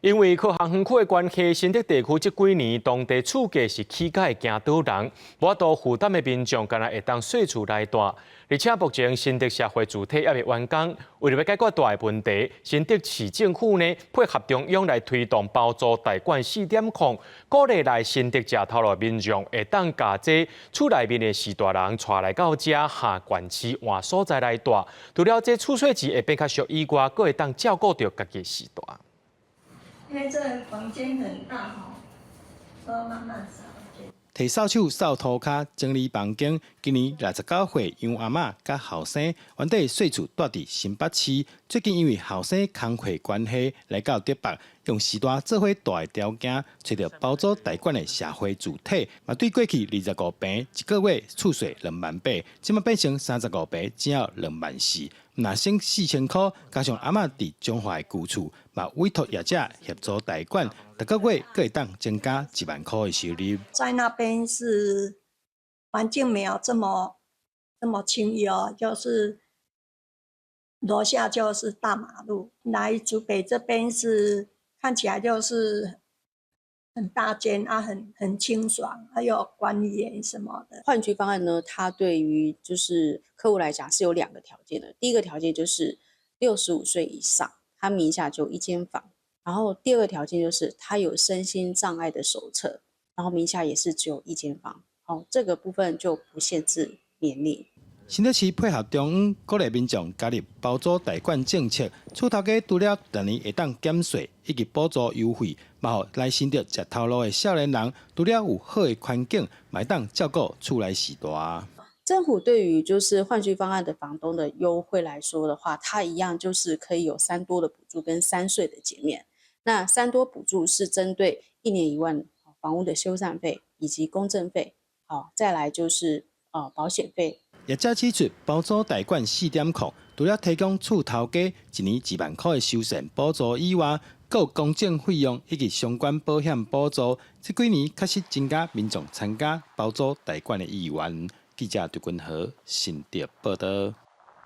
因為科學園區的關係，新竹地區這幾年當地厝價是起價會驚倒人，無法度負擔的民眾，敢若會當稅厝來住。而且目前新竹社會住宅猶未完工，為著欲解決蹛的問題，新竹市政府呢配合中央來推動包租代管4.0，鼓勵來新竹食頭路的民眾會當共這厝內面的序大人帶來到遮下縣市換所在來蹛。除了這厝稅錢會變較俗以外，閣會當照顧著家己序大。因為這個房間很大吼，都要慢慢掃。提掃帚掃塗跤，整理房間。今年69歲楊阿嬤佮後生，原底細厝蹛佇新北市，最近因為後生工課關係來到竹北，用序大做伙蹛的條件，揣著包租代管的社會住宅，嘛對過去25坪一個月厝稅2萬8，這馬變成35坪只要2萬4，若省4000箍，加上阿嬤佇彰化的舊厝，嘛委託業者協助代管，逐個月閣會當增加1萬箍的收入。在那邊是環境沒有這麼這麼清幽，就是樓下就是大馬路，來竹北這邊是看起來就是很大間啊，很清爽，還有管理員什麼的。換居方案呢，它對於就是客戶來講是有兩個條件的。第一個條件就是65歲以上，他名下就一間房；然後第二個條件就是他有身心障礙的手冊，然後名下也是只有一間房。哦，這個部分就不限制年齡。新竹市配合中央鼓勵民眾加入包租代管政策，厝頭家除了逐年會當減稅以及補助優惠，嘛予來新竹食頭路的少年人，除了有好的環境，嘛會當照顧厝內序大。政府對於就是換居方案的房東的優惠來說的話，它一樣就是可以有三多的補助跟三稅的減免。那三多補助是針對一年1萬房屋的修繕費以及公證費，好，再來就是保險費。業者指出，包租代管4.0，除了提供厝頭家一年1萬箍的修繕補助以外，閣有公證費用以及相關保險補助。這幾年確實增加民眾參加包租代管的意願。記者劉君和新竹報導。